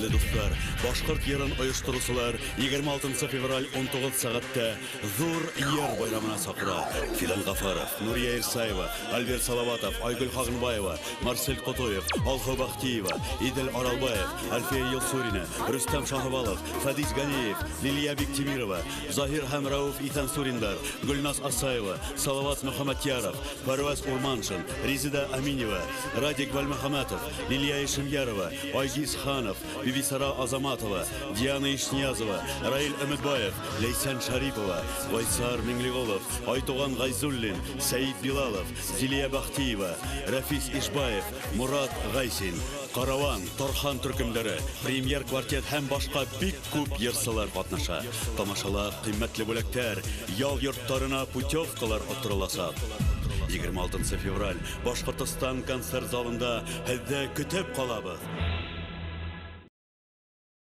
Кадерле дуслар, Башкорт йырын оештыручылар 26 февраль 19 сәгатьтә зур йыр байрамына чакыра. Фидан Гафаров, Нурия Ирсаева, Альберт Салаватов, Айгөл Хагынбаева, Марсель Котоев, Алху Бахтиева, Идел Аралбаев, Альфия Елсурина, Рөстәм Шаһыбалов, Фәдис Ганиев, Лилия Биктимирова, Заһир һәм Рауф Итансуриндар, Гөлназ Асаева, Салават Мөхәммәтьяров, Фәрваз Урманшин, Резеда Аминева, Радик Вальмөхәмәтов, Лилия Ишемьярова, Айгиз Ханов, Бибисара Азаматова, Диана Ишниязова, Раил Өметбаев, Ләйсән Шарипова, Гайсар Миңлеголов, Айтуган Гайзуллин, Сәид Билалов, Зилия Бахтиева, Рәфис Ишбаев, Мурат Гайсин, Караван, Тархан төркемнәре, Премьер квартет һәм башка бик күп йырсылар катнаша. Тамашала кыйммәтле бүләкләр, ял йортларына путевкалар оттырылачак. 26 февраль Башкортостан концерт залында һеҙҙе көтөп ҡалабыҙ.